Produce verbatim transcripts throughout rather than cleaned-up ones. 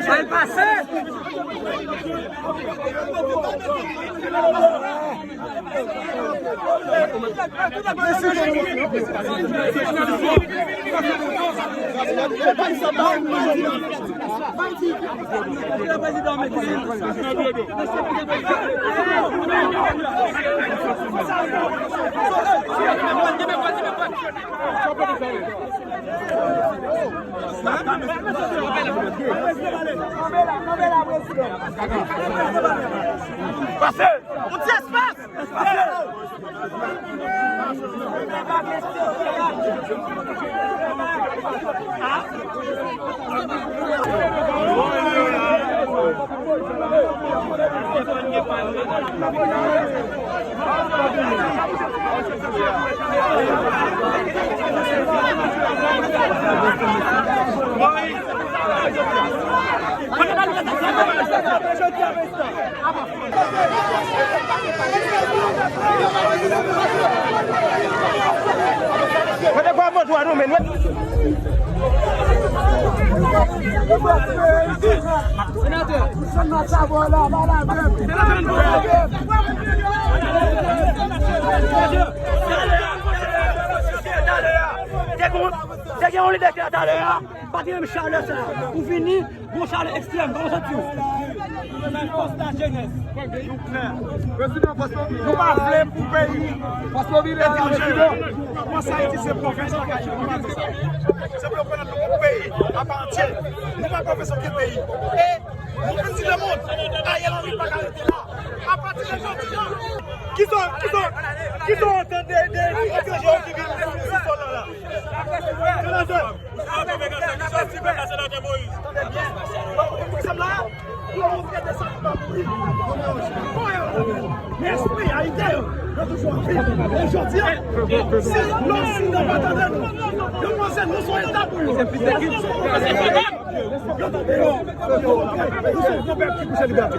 Al pase! Pase! On ti espas! Te gen yon lidè ki la talè a, pa te menm chalè sa. Ou vini, gon chalè ekstrèm, kòman w santi w? Nou klè. Nou pa vle pou peyi etranje yo. Kòmanse Ayiti se pwovens la k Ayiti, nou pa di sa. Se pou yo rekonèt nou kòm peyi apa antye. Nou pa pwovens okenn peyi. E nou vin di lemonn, Ariel Henry pa ka rete la. Apati de jodi a, kisa, kisa, kisa w antann de, de etranje yo ki vin sou sòl la la? Senatè, men espri ayisyen yo, yo toujou anpil. E jodi a, si lòt si nou pa tande nou, yo panse nou se yon eta pou yo. Yo tande yo. Yo tande yo. Nou se yon pèp ki pouse libète.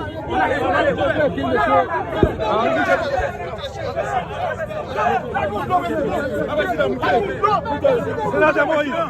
Senatè Moïse.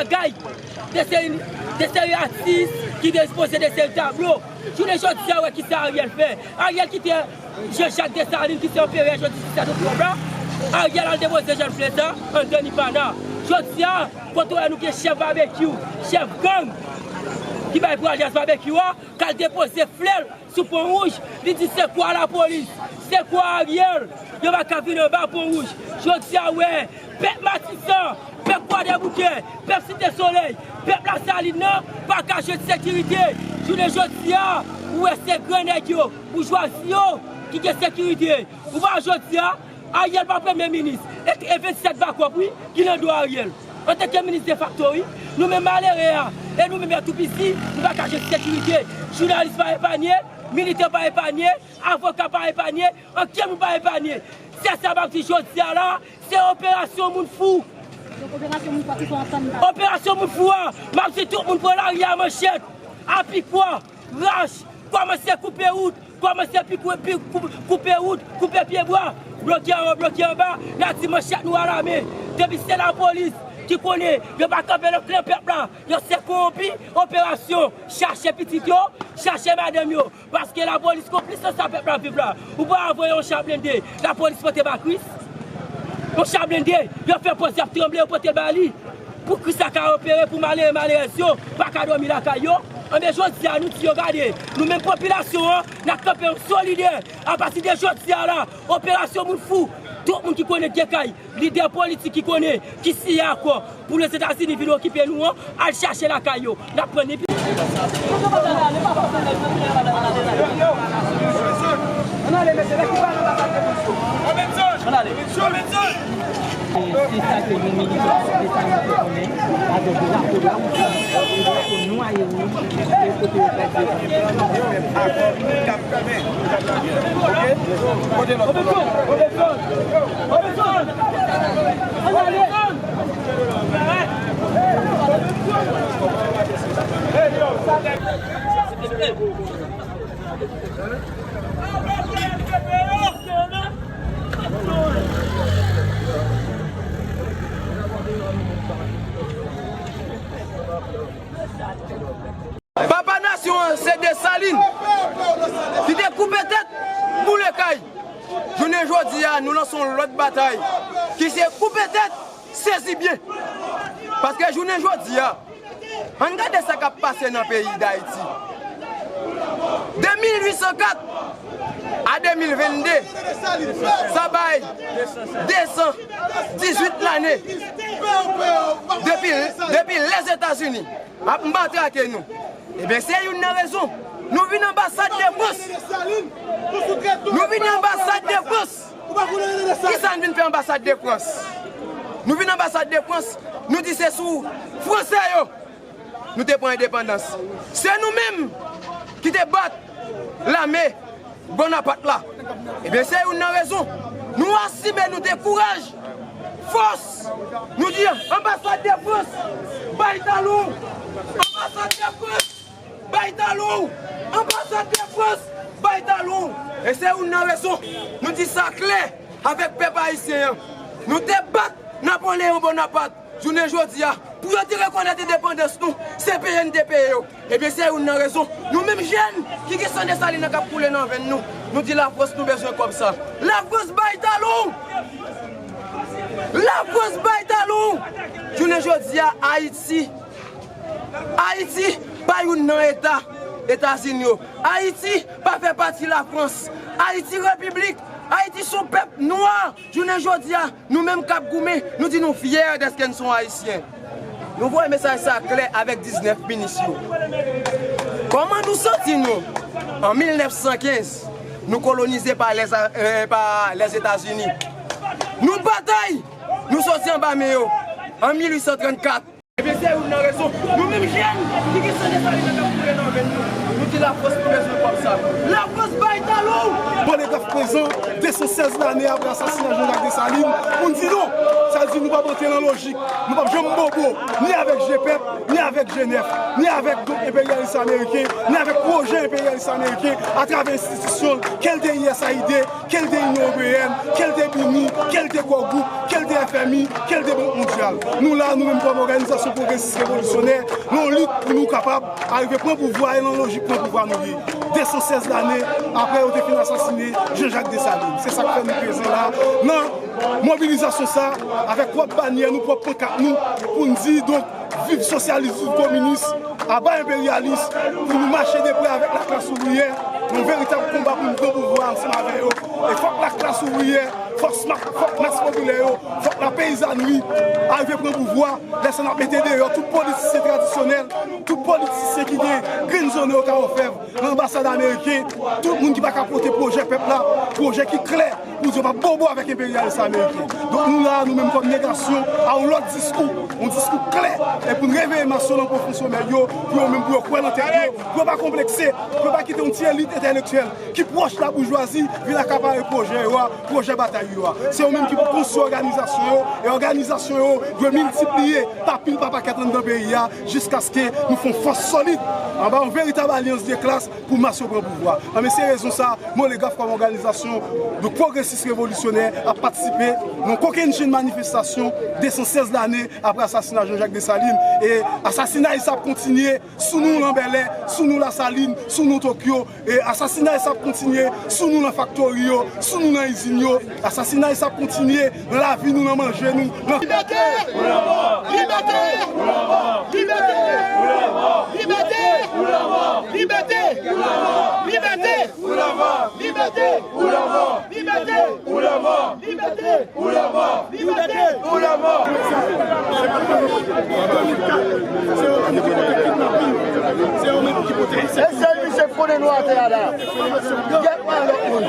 Kay, de seri, de seri atis ki te ekspoze de seri tablo. Jounen jodi a, wè kisa Ariel fè. Ariel kite Jean Jacques Dessalines, ki se anperè jodi disèt oktòb la. Ariel al depoze Jean Plezan anndan Nipana. Jodi a, kote wè nou gen chèf babekyou, chèf gang, ki bay pou alyans babekyou a, k al depoze flè l sou Pon Wouj, li di se kwa lapolis, se kwa Ariel, yo pa ka vin anba Pon Wouj. Jodi a, wè, pèp Matisan, pèp Kwadèboukè, pèp Site Solèy, pèp Lasalin nan pa ka jwenn sekirite. Jounen jodi a, ou wè se gran nèg yo, boujwazi yo ki gen sekirite. Ou pa wè jodi a, Ariel pa premye minis, e, e vennsèt bakòp, wi, ki nan do Ariel. Antanke minis defakto, wi, nou menm malere a, e nou menm Yatoupizi, nou pa ka jwenn sekirite. Jounalis pa epanye, militè pa epanye, avoka pa epanye, ankenn moun pa epanye. Se sa m ap di jodi a la, se operasyon moun fou. Donk, operasyon moun fou ki fè ansanm nan. Operasyon moun fou a, m ap di tout moun pran lari a manchèt, a pikwa, rach, kòmanse koupe wout, kòmanse pi koupe, pi kou-, koupe wout, koupe pyebwa, bloke anwo, bloke anba, n a di manchèt nou alame. Depi se lapolis ki konnen yo pa kanpe nan flank pèp la, yo se kowonpi, operasyon, chache pitit yo, chache madanm yo. Paske lapolis konplis nan sa pèp la ap viv la. Ou pa wè yon cha blende, lapolis pote ba Kris. Yon cha blende, yo fè pòz y ap tranble, yo pote l ba li. Pou Kris la ka opere, pou malere, malerèz yo pa ka dòmi lakay yo. Anben, jodi a, nou di yo, gade, nou menm popilasyon an, n ap kanpe, nou solidè. Apati de jodi a la, operasyon moun fou, tout moun ki konnen gen kay, lidè politik ki konnen, ki siyen akò pou Lèzetazini vin okipe nou an, al chache lakay yo. N ap pran nenpòt. Ann ale, mesye, lè ki pa nan bagay de mesye. Ann ale. Se sa ke yon militan, se sa nou te konnen, avèk drapo la, drapo nwa e wouj, e kote yo fè devan. Papa nasyon an se Desalin ki te koupe tèt, boule kay. Jounen jodi a, nou lanse yon lòt batay ki se koupe tèt, sezi byen. Paske jounen jodi a, ann gade sa k ap pase nan peyi Dayiti. De mil uit san kat a de mil venn de, sa bay de san dizuit lane depi, depi Lèzetazini ap matrake nou. Ebyen, se youn nan rezon. Nou vin anbasad de Frans. Nou vin anbasad de Frans. Kisa n vin fè anbasad de Frans? Nou vin anbasad de Frans, nou di se sou Fransè yo nou te pran endepandans. Se nou menm ki te bat lame Bonapat la. Ebyen, se youn nan rezon. Nou asime, nou dekouraj. Fòs! Nou di, anbasad de Frans, bay talon! Anbasad de Frans, bay talon! Anbasad de Frans, bay talon! E se youn nan rezon. Nou di sa klè avèk pèp ayisyen an. Nou te bat Napoleyon Bonapat. Jounen jodi a, pou yo te rekonèt endepandans nou, se peye n te peye yo. Ebyen, se youn nan rezon. Nou menm jèn ki gen san Desalin nan k ap koule nan venn nou, nou di Lafrans nou bezwen kòb sa. Lafrans bay talon! Lafrans bay talon! Jounen jodi a, Ayiti, Ayiti pa youn nan eta Etazini yo. Ayiti pa fè pati Lafrans. Ayiti repiblik. Ayiti se yon pèp nwa. Jounen jodi a, nou menm k ap goumen, nou di nou fyè dèske n se yon Ayisyen. Nou voye mesaj sa klè avèk diznèf minis yo. Kòman nou santi nou? An mil nèf san kenz, nou kolonize pa Lèza-, eh, pa Lèzetazini. Nou batay, nou soti anba men yo an mil uit san trannkat. Ebyen, se youn nan rezon. Nou menm Jèn ki gen san Desalin nan k ap koule nan venn yo. Nou di Lafrans nou bezwen kòb sa. Lafrans bay talon! Polygraphe prezan, de san sèz lane apre asasina Jean Jacques Dessalines, pou n di non. Sa di nou p ap antre nan lojik, nou p ap janm bobo, ni avèk G pèp, ni avèk G nèf, ni avèk gwoup enperyalis ameriken, ni avèk pwojè enperyalis ameriken atravè enstitisyon l, kèl te U S A I D, kèl te Inyon Ewopeyèn, kèl te BINUH, kèl te Core Group, kèl te F M I, kèl te Bank Mondyal. Nou la, nou menm kòm òganizasyon pwogresis revolisyonè, nan yon lit pou nou kapab arive pran pouvwa e nan lojik pran pouvwa nou ye. De san sèz lane apre yo te fin asasine Jean Jacques Dessalines. Se sa k fè nou prezan la nan mobilizasyon sa, avèk pwòp banyè nou, pwòp pankat nou, pou n di, donk, viv sosyalis, viv kominis, aba enperyalis, pou nou mache de prè avèk laklas ouvriyè, yon veritab konba pou nou pran pouvwa ansanm avè yo. E fòk laklas ouvriyè, fòk ma-, fòk mas popilè yo, fòk lapeyizanri arive pran pouvwa. Lè sa n ap mete deyò tout politisyen tradisyonèl, tout politisyen ki gen grenn zone yo ka ofèv nan anbasad ameriken, tout moun ki pa ka pote pwojè pèp la, pwojè ki klè, pou di yo p ap bobo avèk enperyalis ameriken. Donk nou la, nou menm kòm negasyon, a yon lòt diskou, yon diskou klè, e pou n reveye mas yo nan pwofon somèy yo, pou yo menm pou yo kwè nan tèt yo, pou yo pa konplekse, pou yo pa kite yon ti elit entèlektyèl ki pwòch laboujwazi vin akapare pwojè yo a, pwojè batay yo a. Se yo menm ki pou konstwi òganizasyon yo, e òganizasyon yo dwe miltipliye pa pil pa pakèt anndan peyi a, jiskaske nou fè yon fòs solid anba yon veritab alyans de klas pou mas yo pran pouvwa. Anben, se rezon sa, Molegraf kòm òganizasyon de pwogresis revolisyonè ap patisipe nan kokennchenn manifestasyon de san sèz lane apre asasina Jean Jacques Dessalines. E asasinay sa ap kontinye sou nou nan Bèlè, sou nou Lasalin, sou nou Tokyo. E asasinay sa ap kontinye sou nou nan faktori yo, sou nou nan izin yo. Asasinay sa ap kontinye nan lavi nou, nan manje nou, nan Libète! Libète! Libète! Libète! Libète! Libète! Libète! Libète! Libète! Libète! Libète! Ou la mò! Libète! Ou la mò! Se yo menm ki pote kidnapin. Se yo menm ki pote. E sèl misye k konnen nou atè a la. Gèt pa lòt moun.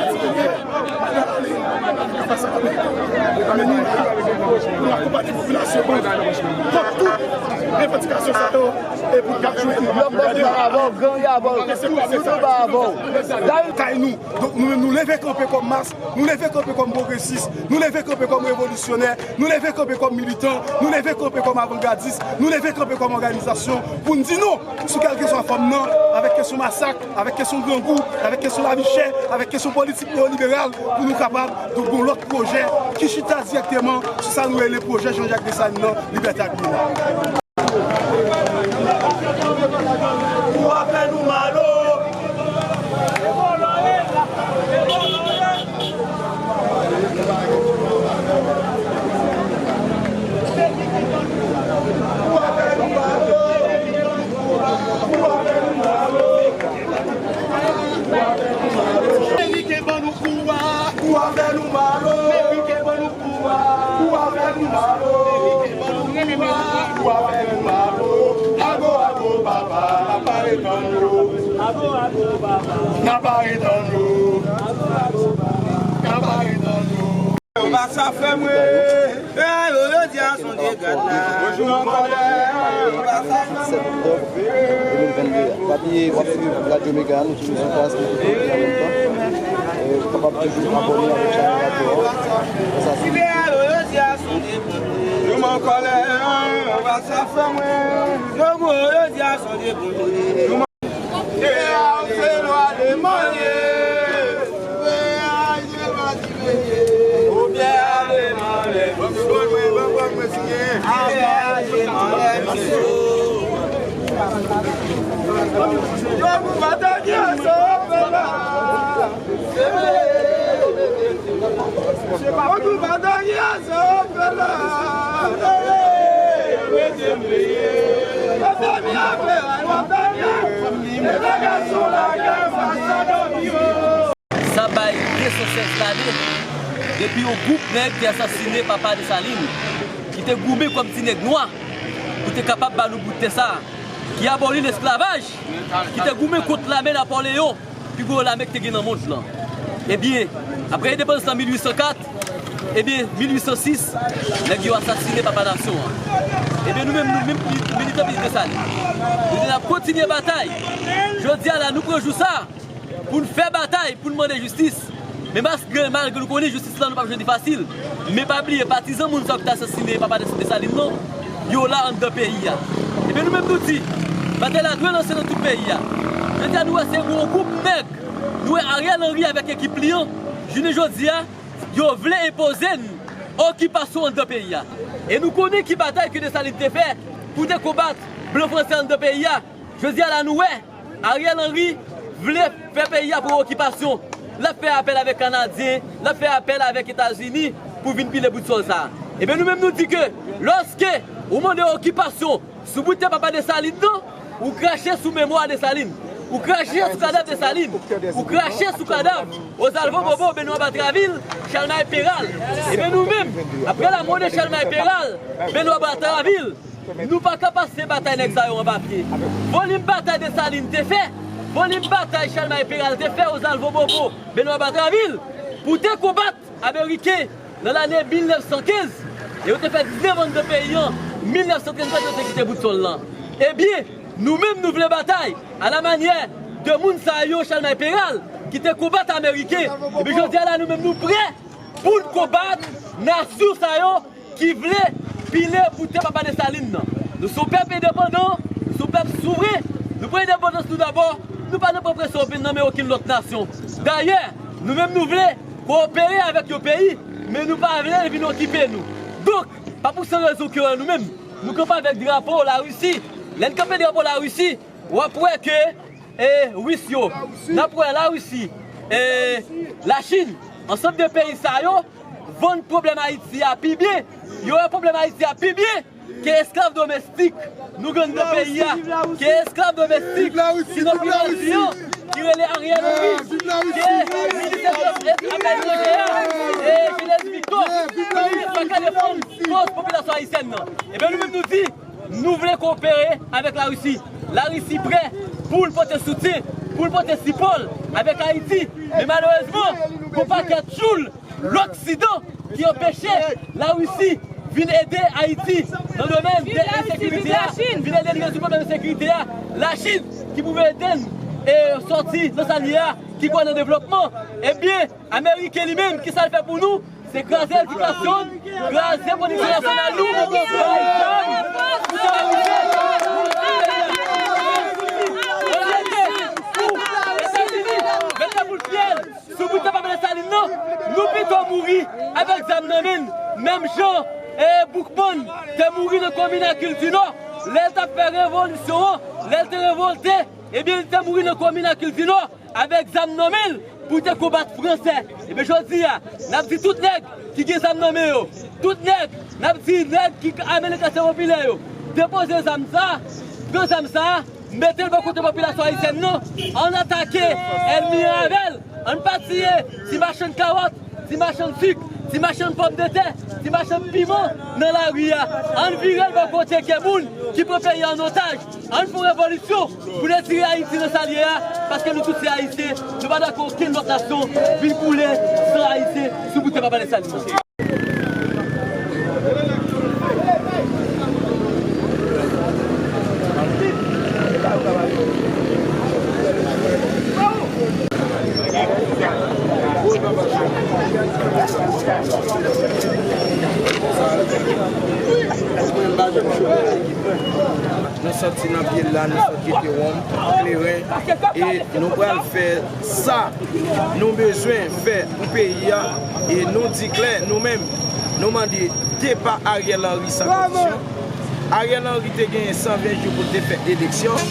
Pou n akonpanye popilasyon an kont tout revandikasyon sa yo e pou n ka jwenn. Yo bòs la avè w, gang avè w, tout nou ba avè w. Kay nou. Donk, nou menm, nou leve kanpe kòm mas, nou leve kanpe kòm pwogresis, nou leve kanpe kòm revolisyonè, nou leve kanpe kòm militan, nou leve kanpe kòm avangardis, nou leve kanpe kòm òganizasyon pou n di non sou kèlkeswa fòm nan, avèk kesyon masak, avèk kesyon grangou, avèk kesyon lavi chè, avèk kesyon politik neyoliberal, pou nou kapab, donk, gon lòt pwojè ki chita dirèkteman sou sa nou rele pwojè Jean Jacques Dessalines nan, Libète ak Byen. Ou a fè nou mal o. Ou a fè nou mal o. Ou a fè nou mal o. Meriken ban nou kou a. Ou a fè nou mal o. Meriken ban nou kou a. Ou a fè nou mal o. Ou a fè nou mal o. Ago, ago, papa, n ap pare tann yo. Ago, ago, papa. N ap pare tann yo. N ap pare tann yo. Ou pa sa fè mwen. Fè yo, yo di a son degad la. Ou pa sa fè mwen. Sèt òktòb de mil vennde a. Pa bliye w ap swiv Radyo Mega, nou toujou sou plas, nou toujou an menm tan. E, ou kapab toujou abòne avèk chanèl radyo a. Fè sa sou YouTube. Yo m an kòlè, ou pa sa fè mwen. Yo gwo, yo di a son degad. Oubyen ale manlè. Yo pou batay ki ansanm la. Yo pou batay ki ansanm la. Sa bay de san sèz lane depi yon gwoup nèg te asasine papa Desalin, ki te goumen kòm ti nèg nwa pou te kapab ba nou bout tè sa, ki aboli lesklavaj, ki te goumen kont lame Napoleyon, pi gwo lame ki te gen nan mond lan. Ebyen, apre endepandans lan mil uit san kat, ebyen, mil uit san sis, nèg yo asasine papa nasyon an. Ebyen, nou menm, nou menm, militan Pitit Desalin, nou di n ap kontinye batay. Jodi a la, nou pran jou sa pou n fè batay, pou n mande jistis. Men malgre, malgre nou konnen jistis la, nou p ap jwenn li fasil. Men pa bliye, patizan moun sa yo ki t asasinen papa Desalin nan, yo la anndan peyi a. Ebyen, nou menm, nou di, batay la dwe lanse nan tout peyi a. Jodi a, nou wè se yon gwoup nèg, nou wè Ariel Henry avèk ekip li an, jounen jodi a, yo vle enpoze n okipasyon anndan peyi a. E nou konnen ki batay ke Desalin te fè pou te konbat blan franse anndan peyi a. Jodi a la, nou wè Ariel Henry vle fè peyi a pran okipasyon. L ap fè apèl avèk Kanadyen, l ap fè apèl avèk Etazini pou vin pile bout sòl sa a. Ebyen, nou menm, nou di ke lòske ou mande okipasyon sou bout tè papa Desalin nan, ou krache sou memwa Desalin. Ou krache sou kadav Desalin. Ou krache sou kadav Ozalvo Bobo, Benoît Batraville, Chalmay Peral. Ebyen, nou menm, après la mort de Chalmay Peral, Benoît Batraville, nou pa ka pase batay nèg sa yo anba pye. Volim batay Desalin te fè, volim batay Chalmay Peral te fè, Ozalvo Bobo, Benoît Batraville, pou te konbat Ameriken nan lane mil nèf san kenz, e yo te fè diznèf an anndan peyi an, mil nèf san trannkat yo te kite bout sòl lan. Ebyen, nou menm, nou vle batay a la manyè de moun sa yo, Chalmay Peral, ki te konbat Ameriken. Ebyen, jodi a la, nou menm, nou prè pou n konbat nasyon sa yo ki vle pile bout tè papa Desalin nan. Nou se yon pèp endepandan, nou se yon pèp souvren, nou pran endepandans nou dabò, nou pa nan pran presyon okenn nan men okenn lòt nasyon. Dayè, nou menm, nou vle koopere avèk yon peyi, men nou pa vle l vin okipe nou. Donk, pa pou san rezon ke nou menm, nou kanpe avèk drapo Larisi. Lè n kanpe drapo Larisi, w ap wè ke, e, Ris yo, n ap wè Larisi, e, Lachin, ansanm de peyi sa yo, vann pwoblèm Ayiti a pi byen. Yo wè pwoblèm Ayiti a pi byen ke esklav domestik nou gen nan peyi a, ke esklav domestik ki nan primati an, ki rele Ariel Henry, ke minis afè etranjè a, e Julius Victor, ki pa ka defann koz popilasyon ayisyèn nan. Ebyen, nou menm, nou di, nou vle koopere avèk Larisi. Larisi prè pou l pote soutyen, pou l pote sipò l avèk Ayiti. Men malerezman, gon pakèt tchoul Loksidan ki anpeche Larisi vin ede Ayiti nan domèn de ensekirite a, vin ede li rezoud pwoblèm ensekirite a. Lachin ki pou ede n, e, sòti nan sa l ye a, ki kwè nan devlopman. Ebyen, Ameriken li menm, kisa l fè pou nou? Se kraze edikasyon n, kraze pwodiksyon nasyonal nou, bay zam pou teworizan. Olyeke pou Etazini mete boul pye l sou bout tè papa Desalin nan, nou pito mouri avèk zam nan men n, menm jan, e, Boukman te mouri nan komin Akil di Nò, lè l t ap fè revolisyon an, lè l te revòlte, ebyen, li te mouri nan komin Akil di Nò avèk zam nan men l pou te konbat Franse. Ebyen, jodi a, n ap di tout nèg ki gen zam nan men yo, tout nèg, n ap di nèg ki ame nan katye popilè yo, depoze zam sa a, pran zam sa a, mete l bò kote popilasyon ayisyèn nan, ann atake ènmi an avè l, ann pa tiye ti machann kawòt, ti machann sik, ti machann pòmdetè, ti machann piman nan lari a. Ann vire l bò kote ke moun ki pran peyi a an otaj. Ann fè yon revolisyon pou n retire Ayiti nan sa l ye a, paske nou tout se Ayisyen, nou pa dakò okenn lòt nasyon vin koule san Ayisyen sou bout tè papa Desalin nan. Nou sòti nan pye l la, nou sot kite wonm, kleren, e nou pral fè sa nou bezwen fè pou peyi a, e nou di klè, nou menm, nou mande depa Ariel Henry san kondisyon. Ariel Henry te genyen san ven jou pou l te fè eleksyon.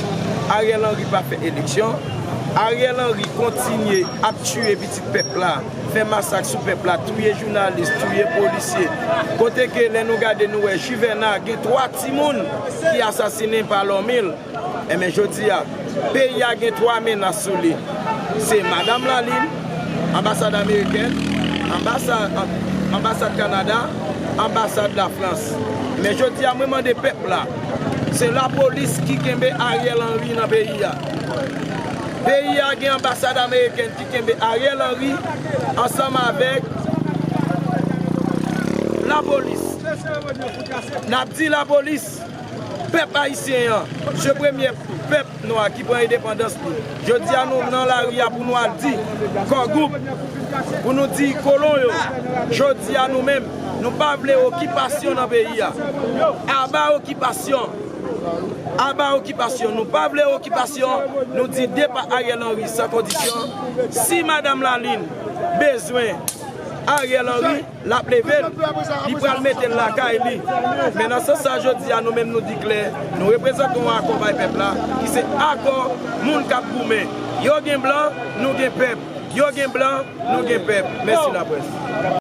Ariel Henry pa fè eleksyon. Ariel Henry kontinye ap tiye pitit pèp la, fè masak sou pèp la, touye jounalis, touye polisye. Kote ke lè nou gade, nou wè Juvena gen twa timoun ki asasinen pa lòm li. Enben, jodi a, peyi a gen twa menas sou li. Se Madanm Lalin, anbasad amerikèn, anbasad, anbasad Kanada, anbasad Lafrans. Men jodi a, mwen mande pèp la, se lapolis ki kenbe Ariel Henry nan peyi a. Peyi a gen anbasad amerikèn ki kenbe Ariel Henry ansanm avèk lapolis. N ap di lapolis, Pèp ayisyen an, se premye pèp nwa ki pran endepandans li. Jodi a nou nan lari a pou nou al di Core Group, pou nou di kolon yo, jodi a nou menm, nou pa vle okipasyon nan peyi a. Aba okipasyon! Aba okipasyon! Nou pa vle okipasyon, nou di depa Ariel Henry san kondisyon. Si Madanm Lalin bezwen Ariel Henry, l ap leve l, li pral mete l lakay li. Men nan sans sa, jodi a, nou menm nou di klè, nou reprezante yon akò bay pèp la, ki se akò moun k ap goumen. Yo gen blan, nou gen pèp. Yo gen blan, nou gen pèp. Mèsi laprès.